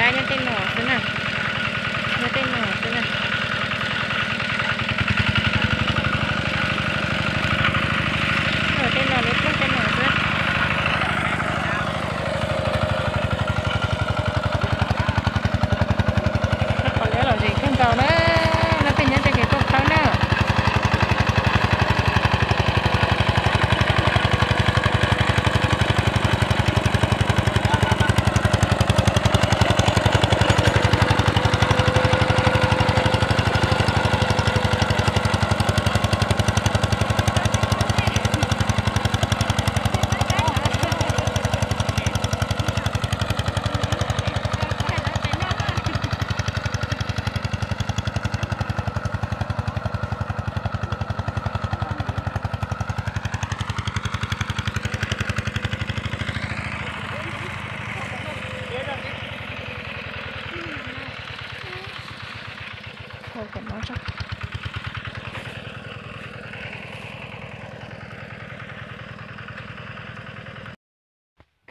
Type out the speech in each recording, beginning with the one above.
Nyob tej no xwb na, nyob tej no xwb na. Tej no lawv plooj tej no xwb. Qhov lawv lom zem kawg nkaus na, no tej nyob tej ces tuaj khawb na.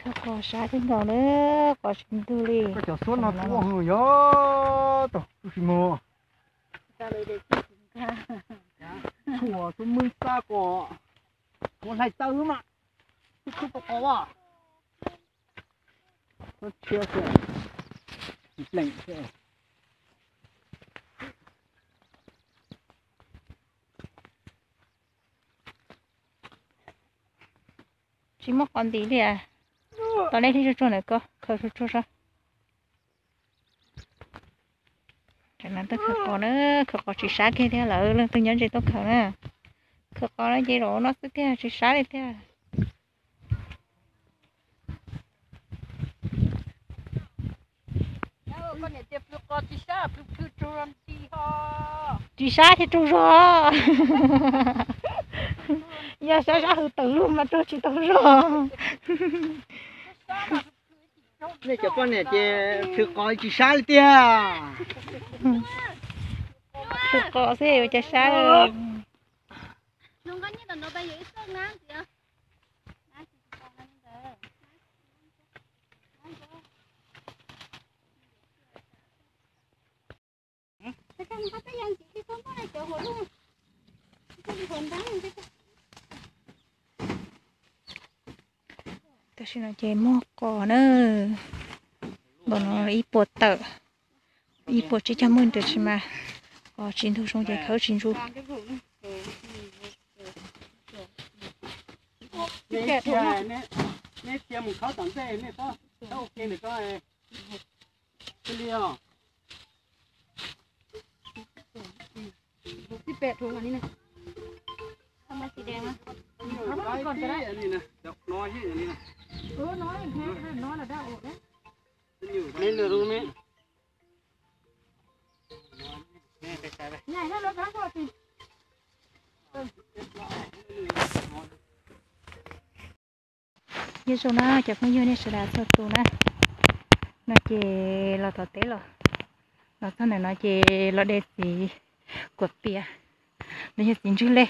Khawb qos sab kawg nkaus na, qos tsis ntug li. Koj cov xuab no tuaj yog tau tub si muag. Tshuav tus mws xa kom, kom hlais taw mas, tub tub qos qos as. Tsob tshiab xwb, pleem xwb. Tsis muaj qos ntim li. Tos nej thiaj tsuag tsuag ntawm ko, khaws tsuag tsuag saib. Tam no tuaj khaws qos na, khaws qos tsis sab kiag thiab, lawv leej twg nyob ntse tuaj khaws na. Khaws qos no ces zaum no xwb tiag, tsis sab li tiag. Tsis sab thiab raug zog. Yog sab sab hwv tawm lug mas raug tsis tau zog. Nej cov poj niam ces plhws qos tsis sab li tiag. Plhws qos xwb ua cas sab li. Tam sim no ces muag qos na, npaum no ib puas tawm, ib puas tsib caug maj ntawd tsis mas, qos tsis ntug zoo ces khawb tsis ntsuj. Nyob zoo na cov phooj ywg nej sawv daws txhua tus na, no ces los tom teb los, los txog ntawm no ces los de txiv kuam pias, los yog txiv ntswg lej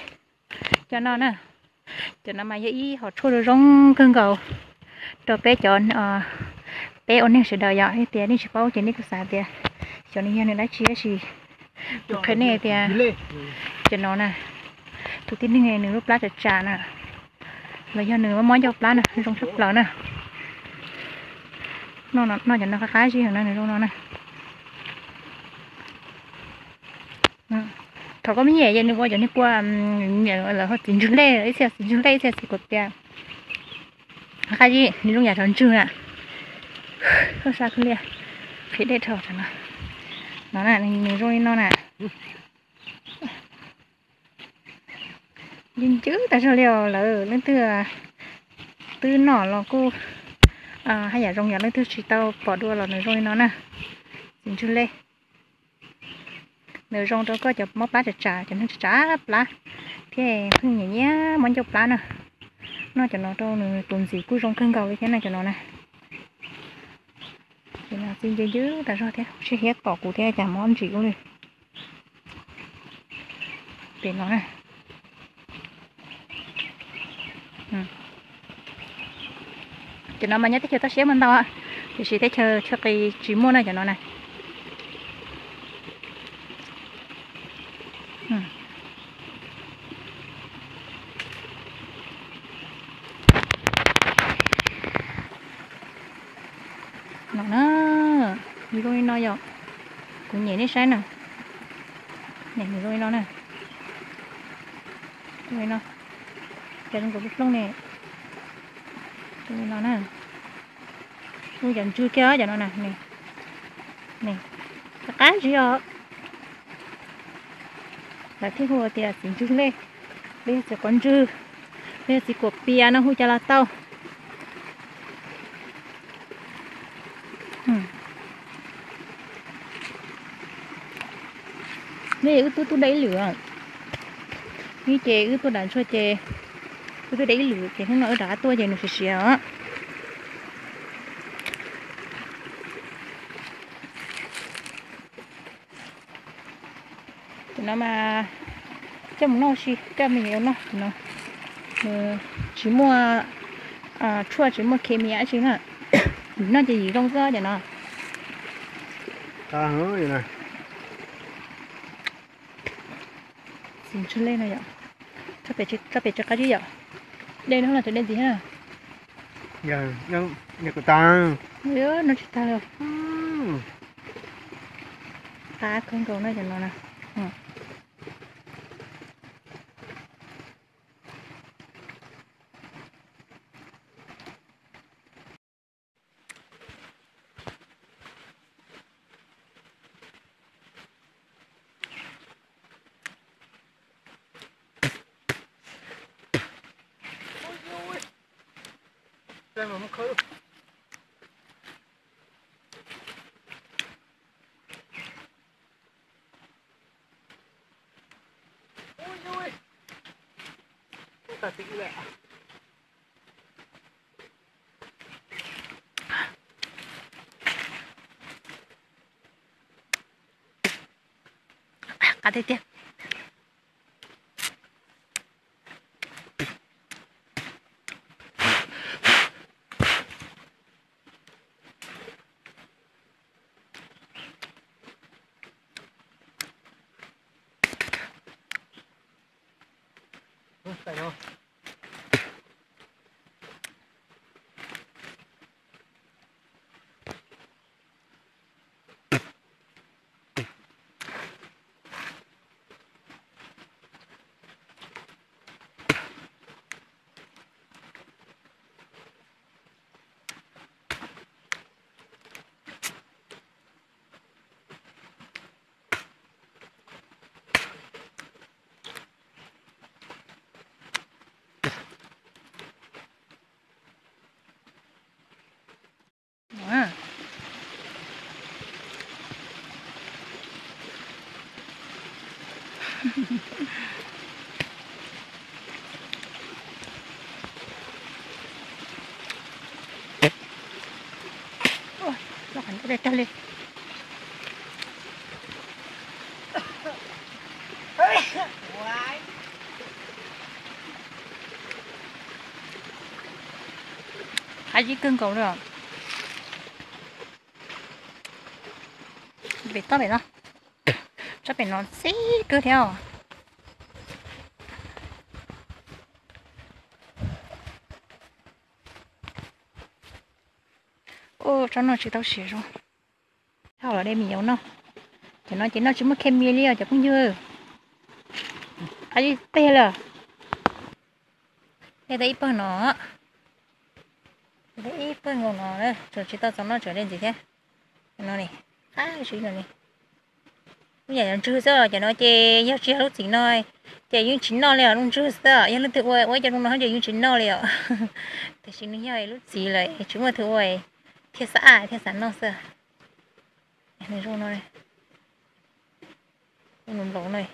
coj noj na. Cov no mas yog ib hom tshuaj zoo zoo kawg nkaus rau peb cov, peb ua neeg sawv daws yom. Yog tias nej tsis paub ces nej kuj xav tias xyov nws yog nws dab tsi tab sis kuv qhia nej tias cov no na, tus tib neeg nws lub plab tsam tsam na, los yog nws mob mob ncauj plab na zoo tshaj plaws na. Noj cov no qab qab zib heev na, nws zoo no na. Thaum koj me nyuam ces nws ua cov niag kua, lawv hu txiv ntswg lej, ib txhia txiv ntswg lej ib txhia txiv kuam pias. Qab zib nws zoo yam cov ntswg na. Koj sab kawg li, qhia dej dhau no. No na, nws zoo li no na. Ncw ncw tas zog li os. Lawv leej twg twb noj los kuj haj yam zoo, yog leej twg tsis tau pom dua los nws zoo li no na. Txiv ntswg lej, nws zoo rau koj cov mob plab tsam tsam, cov neeg tsam tsam plab thiab pheej nyiam nyiam mob ncauj plab na. Noj cov no rau nws tus ntxim kuj zoo kawg nkaus li thiab na cov no na. Ces no txi ncw ncw tas zog thiab, sib hiab tom kuv thiab cas mob ntsim ua li. Pem no na. Ces no mas nyob teb chaws toj siab mas ntau, Tiam sis teb chaws Tshaj Qis tsis muaj na cov no na. No na, nws zoo li no yom. Kuv nyem nej saib na. Nws zoo li no na. Zoo li no. Cas zoo nkaus li plooj ne. Zoo li no na. Hu cov ntswg kiag cov no na. Qab zib os. Lawv thiaj hu tias txiv ntswg lej, los yog txiv quav ntswg, los yog txiv kuam pias no hu cas los tau. Neb wb twb tuaj de ib lwm, ib ces wb tuaj dam ntsuag ces wb twb de ib lwm ces hnub no wb rov qab tuaj ces nws siav siav os. Ces no mas coj mus noj si, coj me nyuam noj no. Nws tsis muaj tshuaj tsis muaj khes mis dab tsi na. Yim noj ces yim zoo xwb ces no. Txiv ntswg lej no yom. Tsob pem tsis qab zib yom. Dej no los tseem dej ntxiv na. No tsis tag li. Qab kawg nkaus no cov no na. Qab tiag tiag. Qab zib kawg nkaus li os. Pem toj pem no, tsob pem no xib kawg thiab os. Ua tsob no tsis tau siav zoo. Thauj los de me nyuam noj. Cov no ces noj tsis muaj khes mis li os cov phooj ywg. Qab zib tiag lawm. Dej tau ib pawg no, ib pawg nkaus no, tseem tsis tau txaus noj tseem dej ntxiv thiab. No ne, qab zib no ne. Lub yam ntswg xwb, cov no ces yog tsis yog lub txiv no ces yeej tsis noj li os, lub ntswg xwb. Yog leej twg ua ua cov zoo no ces yeej tsis noj li os. Tiam sis nws yog lub txiv lawm tsis muaj leej twg ua, thiaj xav, thiaj xav noj xwb. Nws zoo no, nplaum no.